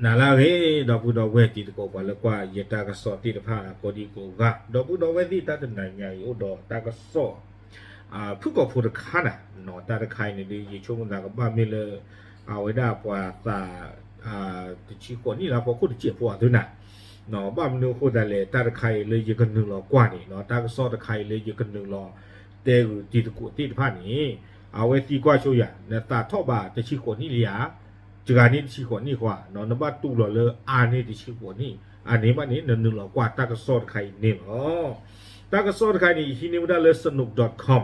နၤလၢအဂ့ၤ ဒီပုၢ်ဒီဝဲၢ်တံၤသကိး ပှၤလၢကွၢ်ယတၢ်ကစီၣ်သ့ၣ်တဖၣ်ကိးဒံကိးဂၤ, ဒီပုၢ်ဒီဝဲၢ်သ့ၣ် တၢ်တနၤညါအံၤ အိၣ်ဒီးတၢ်ကစီၣ် ဖုၣ်ကိာ်ဖိတခါနၤ, တၢ်တခါအံၤန့ၣ်ဒုး ယဆိကမိၣ်သးကဘၣ်မ့ၢ်လၢ အဝဲဒၣ်ပှၤသး တဆံဃိးနံၣ်လၢအဖီခိၣ်တစဲးဖိအသုနၤ, ဘၣ်မနုၤအဃိသတးလဲၣ် တၢ်တခါအံၤလၢယကနုာ်လီၤကွၢ်န့ၣ် တၢ်ကစီၣ်တခါအံၤလၢယကနုာ်လီၤတဲဂုာ်တံၤသကိးသ့ၣ်တဖၣ်န့ၣ် အဝဲသံကွၢ်ဆိယၤ နသးထီၣ်ဘးတဆံဃိးနံၣ်လံဧါ, စှၤန့ၢ်တဆံဃိးနံၣ်ဃီ, နဘၣ်တူၢ်လီၤလၢအါန့ၢ်တဆံဃိးနံၣ်, အန့ၣ်ဘၣ်န့ၣ် နနုာ်လီၤကွၢ်တၢ်ကစီၣ်တခါအံၤန့ၣ်လီၤ. တၢ်ကစီၣ်တခါအံၤန့ၣ် ယဟံးန့ၢ်ဝဲဒၣ်လၢ စနူး dot com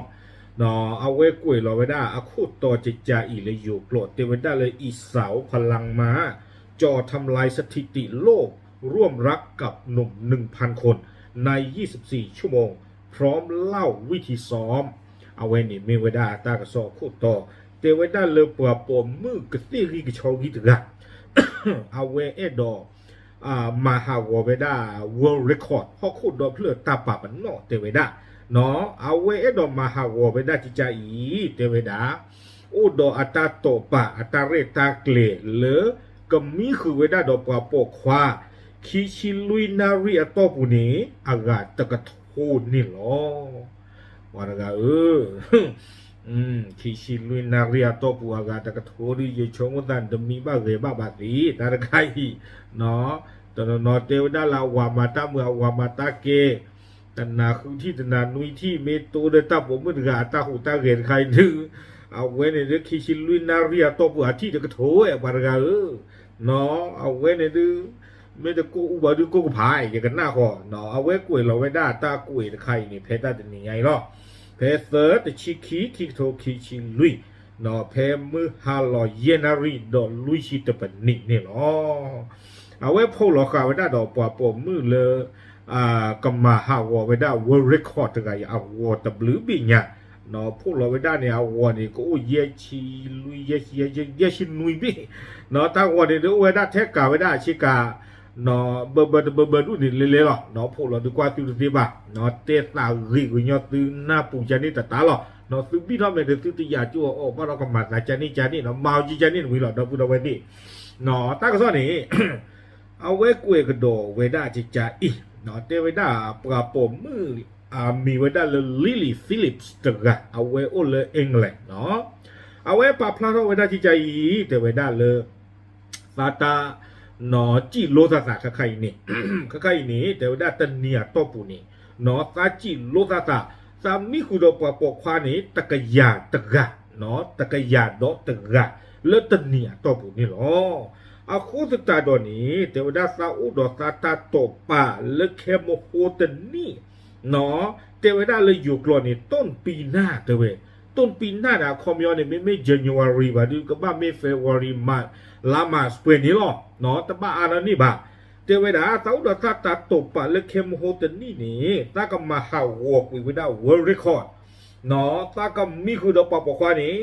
အဝဲကွဲးလီၤဝဲဒၣ်အခိၣ်တီကကါအံၤလၢယိၤကျိာ် တဲဝဲဒၣ်လၢ อีสาวพลังม้า จ่อทำลายสถิติโลก ร่วมรักกับหนุ่มหนึ่งพันคน ในยี่สิบสี่ชั่วโมง พร้อมเล่าวิธีซ้อม အဝဲန့ၣ်မ့ၢ်ဝဲဒၣ်တၢ်ကစီၣ်အခိၣ်တီ, တဲဝဲဒၣ်လၢပှၤပိာ်မုၣ်ကသ့ၣ်ဂံၢ်ကဆီဂံၢ်တဂၤ အဝဲအဲၣ်ဒိး မၤဟးဂီၤဝဲဒၣ် world record ဟီၣ်ခိၣ်ဒီဖျၢၣ်တၢ်ပာ်ပနီၣ်တဲဝဲဒၣ်, အဝဲအဲၣ်ဒိးမၤဟးဂီၤဝဲဒၣ်ကကါအံၤ တဲဝဲဒၣ် အိၣ်ဒီးအတၢ်တိာ်ပာ်အတၢ်ရဲၣ်တၢ်ကျဲၤလၢ ကမံဃုာ်ဝဲဒၣ်ဒီးပှၤပိာ်ခွါ ခံဆံလွံၢ်နၣ်ရံၣ်အတီၢ်ပူၤန့ၣ် အဂၤတကထိန့ၣ်လီၤ. ပှၤတဂၤဧၢ ခံဆံလွံၢ်နၣ်ရံၣ်အတီၢ်ပူၤအဂၤတကထိဒုး ယဆိကမိၣ်သးနတမံဘၣ်ဂဲၤဘၣ်ဘၣ်သ့ တၢ်တခါအံၤ, တနီၤနီၤတဲဝဲဒၣ်လၢအဝၤမၤတၢ်မုာ်အဝၤမၤတၢ်ကဲ, တနၤဃုထံၣ်တနၤနွံထံၣ် မ့ၢ်တိဒီးတၢ်ပိာ်မုၣ်တဂၤအတၢ်ဟူးတၢ်ဂဲၤတခါအံၤဒုး, အဝဲန့ၣ်ဒုး ခံဆံလွံၢ်နၣ်ရံၣ်အတီၢ်ပူၤအထံၣ်တကထိဝဲ ပှၤတဂၤဧၢ, အဝဲန့ၣ်ဒုး မ့ၢ်တကိၢ်အူဘၣ်ဒုးကိၢ်ကဖး ယကနၣ်ဃီ, အဝဲကွဲးလီၤဝဲဒၣ်တၢ်ကွဲးတခါအံၤန့ၣ် ဖဲတၢ်တနံၤညါအံၤလီၤ. ဖဲသၢ တဆံခံ ခံကထိခံဆံလွံၢ်, ဖဲမုၢ်ဟါလီၤယဲၢ်နၣ်ရံၣ်ဒီးလွံၢ်ဆံတပနံးန့ၣ်လီၤ. အဝဲဖီၣ်လီၤဃာ်ဝဲဒၣ်ဒီးပှၤပိာ်မုၣ်လၢ ကမၤဟးဂီၤဝဲဒၣ် world record တဂၤအံၤ အဂီၤတဘျုးဘ့ၣ်ညါ, ဖီၣ်လီၤဝဲဒၣ်န့ၣ် အဂီၤန့ၣ် ကအိၣ်ယဲၢ်ဆံလွံၢ် ယဲၢ်ဆံ ယဲၢ်ဆံနွံဘ့ၣ်, တၢ်ဂီၤန့ၣ်ဒုးအိၣ်ဝဲဒၣ်ထဲကးဝဲဒၣ်ဆ့ကၤ ဘၢဘၢတဘၢဘၢဒူၣ်န့ၣ်လဲၤလဲၤလီၤ, ဖီၣ်လီၤဒုးကွၢ်သုတသ့ဘၣ်, တဲသးဂ့ၤကညီသုနၢ်ပူၤကန့ၣ်တတးလီၤ, သုဘံၣ်ထီၣ်မဲာ်ဒီးသုတယာ်ကၠိအီၤဘၣ်ဒီးကမၤသးကန့ၣ်ကန့ၣ် မၤအီၤကန့ၣ်တဝံၤလီၤ ဒီပုၢ်ဒီဝဲၢ်သ့ၣ်, တၢ်ကစီၣ်န့ၣ် အဝဲကွဲးကဒီးဝဲဒၣ်ကကအံၤ, တဲဝဲဒၣ်ပှၤပိာ်မုၣ် အမံၤဝဲဒၣ်လၢ Lily Phillips တဂၤ အဝဲအိၣ်လၢ England အဝဲပာ်ဖျါထီၣ်ဝဲဒၣ်ကကအံၤ တဲဝဲဒၣ်လၢ သးတၢ် နီၢ်စံၣ်လိသးသးခါခါအံၤန့ၣ်, ခါခါအံၤန့ၣ် တဲဝဲဒၣ်တနံၤအတီၢ်ပူၤန့ၣ် နီၢ်သးစံၣ်လိသးသး, သးမံဃုာ်ဒီးပှၤပိာ်ခွါန့ၣ် တကယၤတဂၤ, နီၢ်တကယၤဒီးတဂၤ လၢတနံၤအတီၢ်ပူၤန့ၣ်လီၤ. အဃိသတးဒီးန့ၣ် တဲဝဲဒၣ်သးအိၣ်ဒီးသးတၢ်တိာ်ပာ်လၢခဲမဟိတနံၣ် နီၢ် တဲဝဲဒၣ်လၢယိၤကျိာ်န့ၣ် ต้นปีหน้า တဲဝဲ, ต้นปีหน้าန့ၣ် အခီပညီန့ၣ် မ့မ့ၢ် January ဘၣ်ဒုး ကဘၣ်မ့ၢ် February လါ March ပှဲၤန့ၣ်လီၤ, နီၢ် တဘၣ်အါထီၣ်န့ၣ်ဘၣ်, တဲဝဲဒၣ် သးအိၣ်ဒီးသးတၢ်တိာ်ပာ်လၢခဲမဟိတနံၣ်န့ၣ် သးကမၤဟးဂီၤကွံာ်ဝဲဒၣ် world record နီၢ် သးကမံဃုာ်ဒီးပှၤပိာ်ခွါန့ၣ်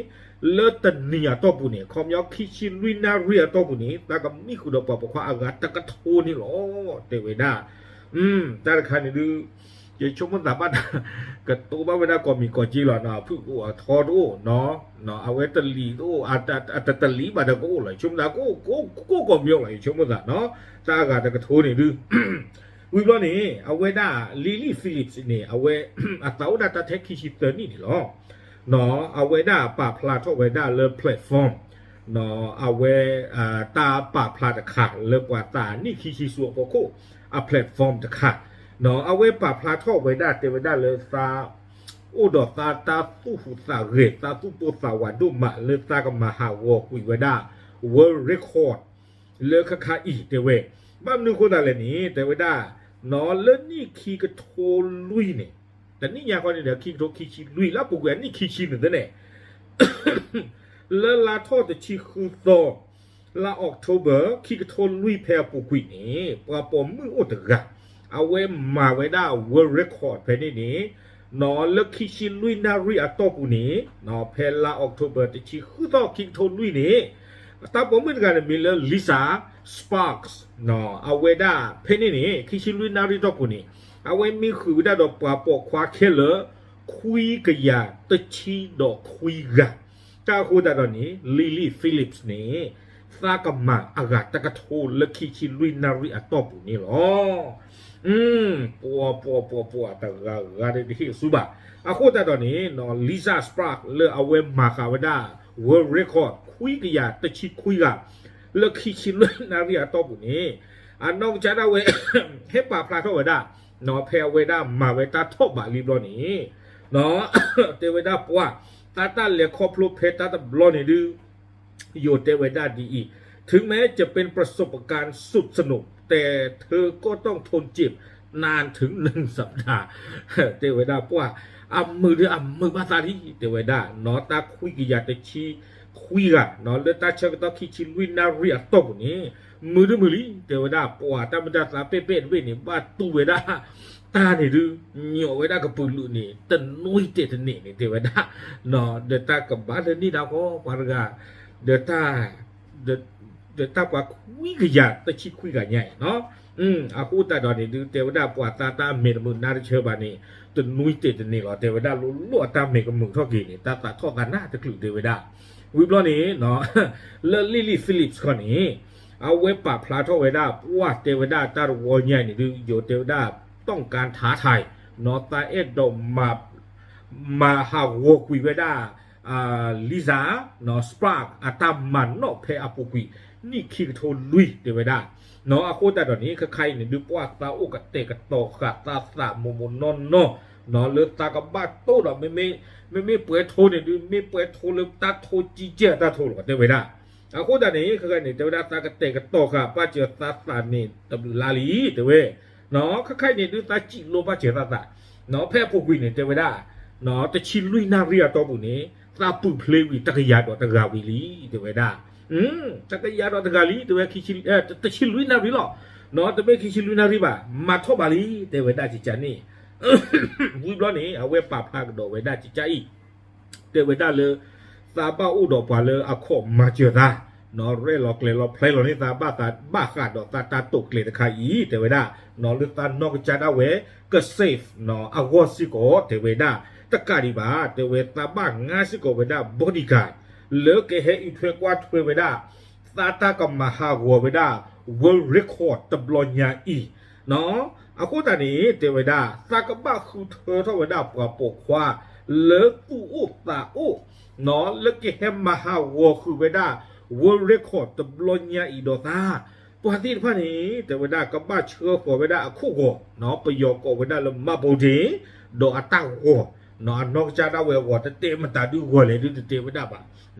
လၢတနံၤအတီၢ်ပူၤန့ၣ် အခီပညီ ခံဆံလွံၢ်နၣ်ရံၣ်အတီၢ်ပူၤန့ၣ် သးကမံဃုာ်ဒီးပှၤပိာ်ခွါအဂၤတကထိန့ၣ်လီၤ တဲဝဲဒၣ်, တၢ်တခါန့ၣ်ဒုး ယဆိကမိၣ်သးဘၣ်တၢ် ကတိၤဘၣ်ဝဲဒၣ်ကိးမံၤကိးက့လီၤ, အဖုၣ်ကအိၣ်အထီတအိၣ်, အဝဲတလံၤတအိၣ်, အတတလံၤဘၣ်ဒီးကအိၣ်လီၤ, ယဆိကမိၣ်သး ကအိၣ်ကိးမံၤလီၤ, ယဆိကမိၣ်သး, တၢ်အဂၤတကထိန့ၣ်ဒုး ဝံၤဘျီန့ၣ် အဝဲဒၣ် Lily Phillips န့ၣ် အဝဲ အသးအိၣ်ဒၣ်တၢ်ထဲခံဆံသၢနံၣ်န့ၣ်လီၤ, အဝဲဒၣ်ပာ်ဖျါထီၣ်ဝဲဒၣ်လၢ platform အဝဲ တၢ်ပာ်ဖျါတခါလၢပှၤသးနံၣ်ခံဆံဆူအဖီခိၣ် အ platform တခါ, အဝဲပာ်ဖျါထီၣ်ဝဲဒၣ်တဲဝဲဒၣ်လၢသး အိၣ်ဒီးသးတၢ်သူၣ်ဟူးသးဂဲၤ သးသူၣ်ပိၢ်သးဝးဒိၣ်မးလၢသးကမၤဟးဂီၤကွံာ်ဝဲဒၣ် world record လၢခါခါအံၤတဲဝဲ, ဘၣ်မနုၤအဃိသတးလဲၣ်န့ၣ် တဲဝဲဒၣ် နီၢ်လၢနံၣ်ခံကထိလွံၢ်န့ၣ်, တနံၣ်ညါဃီန့ၣ်ဒီး ခံကထိခံဆံလွံၢ် လၢအပူၤကွံာ်အနံၣ်ခံဆံန့ၣ်သ့န့ၣ် လၢလါထီၣ်တဆံဃုသီ လါ October ခံကထိလွံၢ်ဖဲအပူၤကွံာ်န့ၣ် ပှၤပိာ်မုၣ်အိၣ်တဂၤ အဝဲမၤဝဲဒၣ် world record ဖဲန့ၣ်န့ၣ် နီၢ်လၢခံဆံလွံၢ်နၣ်ရံၣ်အတီၢ်ပူၤန့ၣ် နီၢ်ဖဲလါ October တဆံဃုသီ ခံကထိလွံၢ်န့ၣ် တၢ်ပိာ်မုၣ်တဂၤန့ၣ်မံၤလၢ Lisa Sparks, အဝဲဒၣ်ဖဲန့ၣ်န့ၣ် ခံဆံလွံၢ်နၣ်ရံၣ်တီၢ်ပူၤန့ၣ် အဝဲမံဃုာ်ဝဲဒၣ်ဒီးပှၤပိာ်ခွါခဲလၢာ် ခွံကယၤတဆံဒီးခွံဂၤ, တၢ်အဃိသတးဒီးန့ၣ် Lily Phillips န့ၣ် သးကမၤအဂၤတကထိလၢခံဆံလွံၢ်နၣ်ရံၣ်အတီၢ်ပူၤန့ၣ်လီၤ. ပှၤပှၤပှၤပှၤတဂၤဂၤဒ်တဟ့ၣ်ဆူဘၣ်. အဃိသတးဒီးန့ၣ် Lisa Sprague လၢအဝဲမၤဃာ်ဝဲဒၣ် world record ခွံကယၤတဆံခွံဂၤ လၢခံဆံလွံၢ်နၣ်ရံၣ်အတီၢ်ပူၤန့ၣ် အနီၢ်ကစၢ်ဒၣ်ဝဲ ဟဲပာ်ဖျါထီၣ်ဝဲဒၣ် ဖဲအဝဲဒၣ်မၤဝဲတၢ်ထီၣ်ဘးလံဘျီန့ၣ် တဲဝဲဒၣ်ပှၤ သးတၢ်လဲၤခီဖျိဖဲတၢ်တဘျီန့ၣ်ဒုး ယိၤတဲဝဲဒၣ်ဒ်အံၤ, ถึงแม้จะเป็นประสบการณ์สุดสนุก แต่เธอก็ต้องทนเจ็บนานถึงหนึ่งสัปดาห์ တဲဝဲဒၣ်ပှၤ အမုာ်ဒုးအမုာ်ဘၣ်သးလံ တဲဝဲဒၣ် နီၢ်တၢ်ခွံကယၤတဆံခွံဂၤ လၢတၢ်ဆၢကတီၢ်ခံဆံလွံၢ်နၣ်ရံၣ်အတီၢ်ပူၤန့ၣ် မုာ်ဒုးမုာ်လံ တဲဝဲဒၣ် ပှၤတၢ်မုာ်တၢ်သးပဲ့ပဲ့တဘ့ၣ်န့ၣ် ဘၣ်တူၢ်ဝဲဒၣ် တၢ်န့ၣ်ဒုး ညိးဝဲဒၣ်ကပုာ်လုးန့ၣ် တနွံတဲာ်တန့ၢ်န့ၣ် တဲဝဲဒၣ် ဒီးတၢ်ကဘၣ်လၢန့ၣ်ဒၣ်ဃီ ပှၤတဂၤ ဒီးတၢ် ဒီးတၢ်ပှၤခွံကယၤတဆံခွံဂၤညါအံၤ အဃိသတးဒီးန့ၣ်ဒုး တဲဝဲဒၣ်ပှၤသးတၢ်မဲာ်တမုာ်နါတဆၢဘၣ်န့ၣ် တနွံတဲာ်တန့ၢ်လီၤ တဲဝဲဒၣ်လိၣ်လိၣ်အတၢ်မဲာ်ကမုာ်ထီၣ်က့ၤန့ၣ် တၢ်သးထီၣ်သးနၢ်တချုးတဲဝဲဒၣ် ဝံၤဘျီန့ၣ် လၢ Lily Phillips ခီန့ၣ် အဝဲပာ်ဖျါထီၣ်ဝဲဒၣ် ပှၤတဲဝဲဒၣ်တၢ်တဝီညါအံၤန့ၣ်ဒုး ယိၤတဲဝဲဒၣ် ต้องการท้าทาย နီၢ်သးအဲၣ်ဒိးမၤ မၤဟးဂီၤကွံာ်ဝဲဒၣ် Lisa Sprague အတၢ်မၤနီၣ်ဖဲအပူၤကွံာ် နံၣ်ခံကထိလွံၢ်တဲဝဲဒၣ် အဃိသတးဒီးန့ၣ် ခဲခါအံၤန့ၣ်ဒုး ပှၤသးအိၣ်ကတဲာ်ကတီၤဃာ်သးသးမိၢ်မိၢ်နီၢ်နီၢ် လၢသးကဘၣ်တိၢ်ဒီး မ့မ့ၢ်ပှဲၤထိန့ၣ်ဒုး မ့ၢ်ပှဲၤထိလၢတၢ်ထိကံကဲၢ်တၢ်ထိလီၤ တဲဝဲဒၣ် အဃိသတးန့ၣ် ခဲခါန့ၣ် တဲဝဲဒၣ်သးကတဲာ်ကတီၤဃာ်ပာ်စၢၤသးသးန့ၣ်တဘျုးလါလံ တဲဝဲ ခဲခါအံၤန့ၣ်ဒုး သးစံးလိပာ်စၢၤသးသး ဖဲအပူၤကွံာ်န့ၣ် တဲဝဲဒၣ် တဆံလွံၢ်နၣ်ရံၣ်အတီၢ်ပူၤန့ၣ် သးပူၤဖျဲးဝံၤတကယၤဒီးတဂၤဝံၤလံ တဲဝဲဒၣ် တကယၤဒီးတဂၤလံ တဲဝဲ တဆံလွံၢ်နၣ်ရံၣ်လီၤ တမ့ၢ်ခံဆံလွံၢ်နၣ်ရံၣ်ဘၣ် မၤထီၣ်ဘးလံ တဲဝဲဒၣ်ကကန့ၣ် ဝံၤဘျီန့ၣ် အဝဲပာ်ဖျါကဒီးဝဲဒၣ်ကကအံၤ တဲဝဲဒၣ်လၢ သးဘၣ်အိၣ်ဒီးပှၤလၢအခီၣ်မၤစၢၤသး ရဲၣ်လီၤကျဲၤလီၤဖျဲလီၤန့ၢ်သးဘၣ်သးဘၣ်ဃးဒီးသးတၢ်တိာ်ကျဲၤတခါအံၤ တဲဝဲဒၣ် လၢသးနီၢ်ကစၢ်ဒၣ်ဝဲ က safe အဂီၢ်စ့ၢ်ကီး တဲဝဲဒၣ် တကးဒံးဘၣ် တဲဝဲသးဘၣ်ငါစ့ၢ်ကီးဝဲဒၣ် bodyguard လၢကဟဲအံးထွဲကွၢ်ထွဲဝဲဒၣ် သးတၢ်ကမၤဟးဂီၤဝဲဒၣ် world record တဘျီညါအံၤ အဃိသတးန့ၣ် တဲဝဲဒၣ် သးကဘၣ်ဃုထၢထီၣ်ဝဲဒၣ်ပှၤပိာ်ခွါ လၢသူၣ်အိၣ်သးအိၣ် လၢကဟဲမၤဟးဂီၤဃုာ်ဝဲဒၣ် world record တဘျီညါအံၤဒီးသး ပှၤသ့ၣ်တဖၣ်န့ၣ် တဲဝဲဒၣ် ကဘၣ်ဆှၢဃီၤဝဲဒၣ်အခိၣ်ဂီၤ ပယီၤကိးဝဲဒၣ်လၢ မၤဘိဒ့ ဒီးအတၢ်ဂီၤ အနီၢ်ကစၢ်ဒၣ်ဝဲအဂီၤ တတဲမတၤဒုဂီၤလဲၣ်ဒုတတဲဝဲဒၣ်ဘၣ်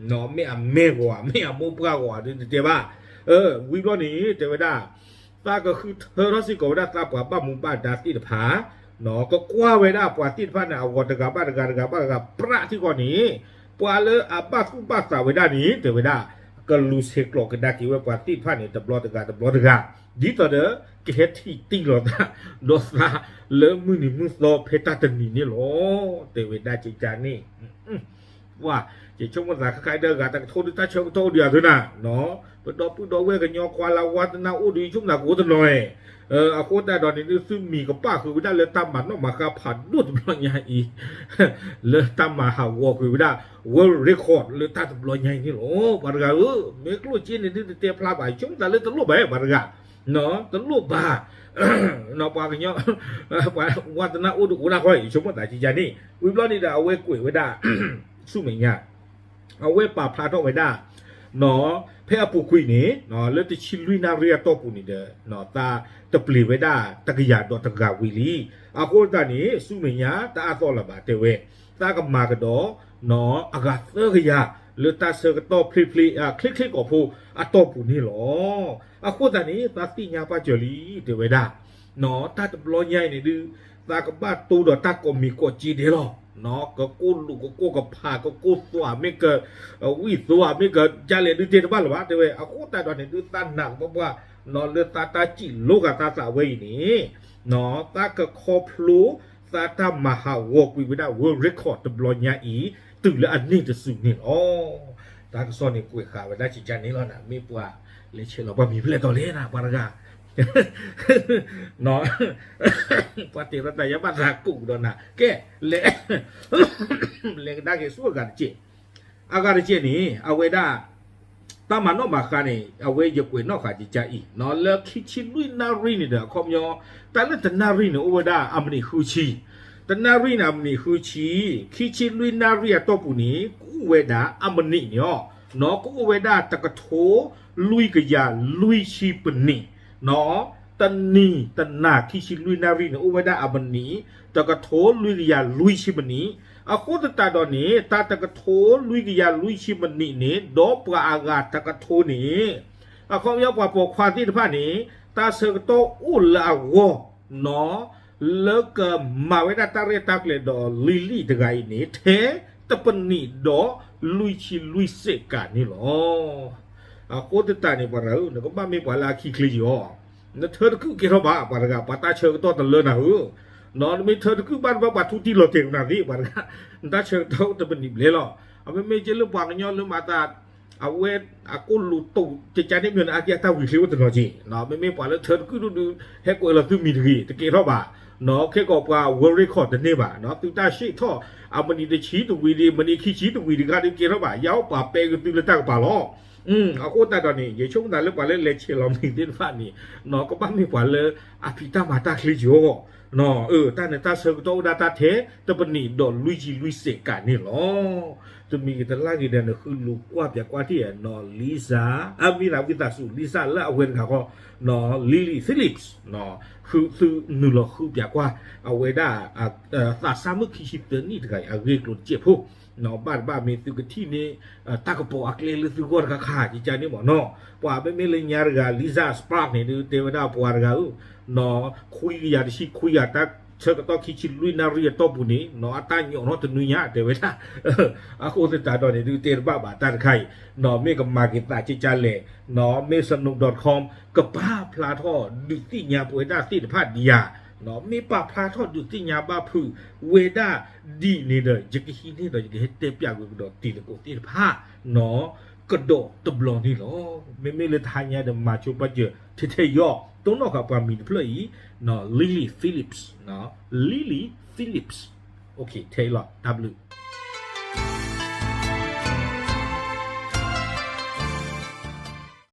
မ့ၢ်အမဲဂီၤဧါ မ့ၢ်အမိၢ်ပှၢ်ဂီၤဧါဒုတတဲဘၣ် ဝံၤဘျီန့ၣ် တဲဝဲဒၣ် သးကဃုထၢထီၣ်စ့ၢ်ကီးဝဲဒၣ်သးပှၤဘၣ်မူဘၣ်ဒါသ့ၣ်တဖၣ် ကကွၢ်ဝဲဒၣ်ပှၤသ့ၣ်တဖၣ်န့ၣ် အဂီၤတဂၤဘၣ်တဂၤ တဂၤဘၣ်တဂၤ ပြးထံၣ်ဃီန့ၣ် ပှၤလၢအဘၣ်သူၣ်ဘၣ်သးဝဲဒၣ်န့ၣ် တဲဝဲဒၣ် ကလူၤဆဲးကျိးကဒါက့ၤဝဲပှၤသ့ၣ်တဖၣ်န့ၣ် တဘျီတဂၤတဘျီတဂၤ ဒ်သိးဒီး ကဟဲထံၣ်တံၢ်လိာ်သး ဒီးသးလၢမုၢ်နံၤမုၢ်သီဖဲတၢ်တနံၤန့ၣ်လီၤ တဲဝဲဒၣ်ကကန့ၣ် ပှၤ ယဆိကမိၣ်သးခဲခါအံၤဒီး အဂၤတကထိဒုးတၢ်ဆၢကတီၢ်အိၣ်ဒံးအသးနၤ ပဒီပုၢ်ဒီဝဲၢ်ကညီခွါလၢဝါသနၢ်အိၣ်ဒုး ယဆိကမိၣ်သးကအိၣ်တနီၤ အဃိသတးဒီးန့ၣ်ဒုး သုမံၤကပၣ်ဃုာ်ဝဲဒၣ်လၢတၢ်မၤနီၣ်မၤဃါဖးဒိၣ်တဘျီညါအံၤ လၢတၢ်မၤဟးဂီၤဃုာ်ဝဲဒၣ် world record လၢတၢ်တဘျီညါအံၤန့ၣ်လီၤ ပှၤတဂၤဧၢ မ့ၢ်ကျိၣ်စ့န့ၣ်ဒုးတတဲဖျါဘၣ် ယဆိကမိၣ်သးလၢတလိၣ်ဘၣ် ပှၤတဂၤ တလိၣ်ဘၣ် ပှၤကညီ ပှၤဝါသနၢ်အိၣ်ဒုးအိၣ်ဒၣ်ဃီ ယဆိကမိၣ်သးကကန့ၣ် ဝံၤဘျီန့ၣ်ဒီး အဝဲကွဲးဝဲဒၣ် ဆူမဲာ်ညါ အဝဲပာ်ဖျါထီၣ်ဝဲဒၣ် ဖဲအပူၤကွံာ်န့ၣ် လၢတဆံလွံၢ်နၣ်ရံၣ်အတီၢ်ပူၤန့ၣ်ဒီး သးတပျံၤဝဲဒၣ်တကယၤဒီးတဂၤဝံၤလံ အဃိသတးန့ၣ် ဆူမဲာ်ညါတအါသီလၢၤဘၣ်တဲဝဲ သးကမၤကဒီး အဂၤသၢကယၤ လၢတၢ်ဆၢကတီၢ်ဖျ့ဖျ့ ချ့ချ့ကီၢ်ဖိအတီၢ်ပူၤန့ၣ်လီၤ. အဃိသတးန့ၣ် သးသ့ၣ်ညါပာ်စၢၤလံ တဲဝဲဒၣ် တၢ်တဘျီညါအံၤန့ၣ်ဒုး သးကဘၣ်တိၢ်ဒီးတၢ်ကိးမံၤကိးစ့ဒဲးလီၤ. ကကိၢ်လူးကကိၢ်ကဖး ကကိၢ်သွးမ့ၢ်က ဝံၣ်သွးမ့ၢ်က ဒ်လဲၣ်ဒုးတဲတဘၣ်လၢၤဘၣ် တဲဝဲ အဃိသတးဒီးန့ၣ်ဒုး သးနာ်ကပှၢ်ပှၢ် လၢသးတၢ်စံးလိဂၤသးသးဝဲအံၤန့ၣ် သးကခီဖျိ သးတၢ်မၤဟးဂီၤကွံာ်ဝဲဒၣ် world record တဘျီညါအံၤ တုၤလၢအန့ၢ်တစုန့ၣ်လီၤ. တၢ်ကစီၣ်န့ၣ်ကွဲးဃာ်ဝဲဒၣ်ကကန့ၣ်လီၤနၤ မ့ၢ်ပှၤလဲၤဆဲးလီၤပှၤမံၤဖျဲၣ်တီၤလဲၣ်နၤ ပှၤတဂၤ ပှၤတဲလီၤတၢ်ယါဘၣ်သးကူးကဒီးနၤ ကဲ လဲၤ လဲၤကဒါက့ၤဆူအဂၤတက့ၢ်. အဂၤတက့ၢ်န့ၣ် အဝဲဒၣ် တၢ်မၤနီၣ်မၤဃါန့ၣ် အဝဲယကွဲးနီၣ်ဃာ်ကကါအံၤ လၢခံဆံလွံၢ်နၣ်ရံၣ်န့ၣ်ဒီး အခီပညီ တၢ်လၢတနၣ်ရံၣ်န့ၣ် အိၣ်ဝဲဒၣ်အမံးနံးဃုဆံ, တနၣ်ရံၣ်န့ၣ် အမံးနံးဃုဆံ, ခံဆံလွံၢ်နၣ်ရံၣ်အတီၢ်ပူၤန့ၣ် ကအိၣ်ဝဲဒၣ်အမံးနံးန့ၣ်အီၤ, နီၢ် ကအိၣ်ဝဲဒၣ်တကထိလွံၢ်ကယၤလွံၢ်ဆံပနံး, နီၢ် တနံၤတနၤ ခံဆံလွံၢ်နၣ်ရံၣ်န့ၣ် အိၣ်ဝဲဒၣ်အမံးနံး တကထိလွံၢ်ကယၤလွံၢ်ဆံပနံး, အဃိသတးဒီးန့ၣ် တၢ်တကထိလွံၢ်ကယၤလွံၢ်ဆံပနံးန့ၣ် ဒီးပှၤအဂၤတကထိန့ၣ် အခီပညီပှၤပိာ်ခွါသ့ၣ်တဖၣ်န့ၣ် တၢ်ဆၢကတီၢ်အိၣ်လၢအဂီၢ် နီၢ် လၢကမၤဝဲဒၣ်တၢ်ရဲၣ်တၢ်ကျဲၤဒီးလံာ်လံာ်တဂၤအံၤန့ၣ် ထဲတပနံးဒီးလွံၢ်ဆံလွံၢ်စဲးကးန့ၣ်လီၤ. အဃိသတးန့ၣ် ပှၤတဂၤဧၢ, နကဘၣ်မ့ၢ်ပှၤလၢအခံချ့ယီၤ, နထၢတကုၣ်ကဲထီၣ်ဘၣ် ပှၤတဂၤ ပှၤတၢ်ဆၢကတီၢ်တလၢနၤဧၢ, နီၢ် နမ့ၢ်ထၢတကုၣ်ဘၣ်တဘၣ် ပှၤထူတံၢ်လီၤတဲာ်ကနၤသ့ ပှၤတဂၤ နတၢ်ဆၢကတီၢ်တပနံးဘျဲၣ်လီၤ. အမ့မ့ၢ်ကဲလၢပှၤကညီလၢမၤသး အဝဲအကိၣ်လူၤတိာ်ကကါန့ၣ်မ့ၢ်နအါက့အတၢ်ဝံၤချ့အိၣ်တနီၤက့ၤ, နီၢ် မ့မ့ၢ်ပှၤလၢထၢတကုၣ်ဒူဒူ ဟဲကွဲးလီၤသုမံၤတဂ့ၤ တကဲထီၣ်ဘၣ်, နီၢ် ခဲကီးပှၤ world record တန့ၢ်ဘၣ်, နီၢ် သုတၢ်ဆံးထီၣ် အမံးနံးတဆံတဝံၤဒီး မံးနံးခံဆံတဝံၤတဂၤဒုးကဲထီၣ်ဘၣ်, ယအိၣ်ပှၤပဲကသုလၢတၢ်ကပၤလီၤ. အဃိသတးဒီးန့ၣ် ယဆိကမိၣ်သးလၢပှၤလၢလဲၤဆဲးလီၤမံၤသ့ၣ်တဖၣ်န့ၣ် နီၢ် ကဘၣ်မ့ၢ်ပှၤလၢအဖံးတၢ်မၤတၢ်ချ့ကီး, နီၢ် အၢ တၢ်န့ၣ်တၢ်ဆၢကတီၢ်အိၣ်ဒၣ်တၢ်ထဲတပနံးဒီးလွံၢ်ဆံလွံၢ်စဲးကးန့ၣ်လီၤ. တမံၤကတလၢ်ဂ့ၤဒီး နဃုလူၤကွၢ်ပၠးကွၢ်ထံၣ် နီၢ် Lisa အမ့ၢ်သးဝံသးစူၤ Lisa လၢအဝဲတဂၤဃီ နီၢ် Lily Phillips, နီၢ် ဃုသုနုာ်လီၤဃုပၠးကွၢ် အဝဲဒၣ် သးစၢ်မုၣ်ခံဆံသၢနံၣ်တဂၤအံၤ အဂ့ၢ်ကျိၤတစဲးဖိ, နီၢ် ဘၣ်တဘၣ်မ့ၢ်သုကထံၣ်န့ၣ် တၢ်ကပီၤအကျဲလၢသုဂီၢ်တခါခါ ကကါန့ၣ်မ့ၢ်နီၢ်, ပှၤမ့မ့ၢ်လၢညါတဂၤ Lisa Spark န့ၣ်ဒုးတဲဝဲဒၣ်ပှၤတဂၤဧၢ, နီၢ် ခွံကယၤတဆံခွံဂၤ တၢ်ဆၢကတီၢ်ခံဆံလွံၢ်နၣ်ရံၣ်အတီၢ်ပူၤန့ၣ် နီၢ် အတၢ်ညိးထီၣ်တနွံညါ တဲဝဲဒၣ် အဃိသတးဒီးန့ၣ်ဒုးတဲတဘၣ်ဘၣ်တၢ်တခါအံၤ, နီၢ် မ့ၢ်ကမၤက့ၤသးကကါလဲၣ်, နီၢ် မ့ၢ် Snopes dot com ကပာ်ဖျါထီၣ်ဒုးသ့ၣ်ညါပဝဲဒၣ်သ့ၣ်တဖၣ်ဒံးဧါ, နီၢ် မ့ၢ်ပာ်ဖျါထီၣ်ဒုးသ့ၣ်ညါဘၣ်ဖုးဝဲဒၣ်ဒ်န့ၣ်ဒီး ယကဟံးန့ၢ်ဒီးယကဟဲတဲပၠးကွံာ်ကဒီးတံၤသကိးသ့ၣ်တဖၣ်, နီၢ် ကဒီးတဘျီန့ၣ်လီၤ. မ့မ့ၢ်လၢတဟါညါဒီး မၤဆိပာ်စၢၤထဲထဲယီၤ တိၢ်နီၣ်ဃာ်ပှၤမံၤတဖျၢၣ်အံၤ, နီၢ် Lily Phillips, နီၢ် Lily Phillips, ထဲအံၤလီၤ တၢ်ဘျုး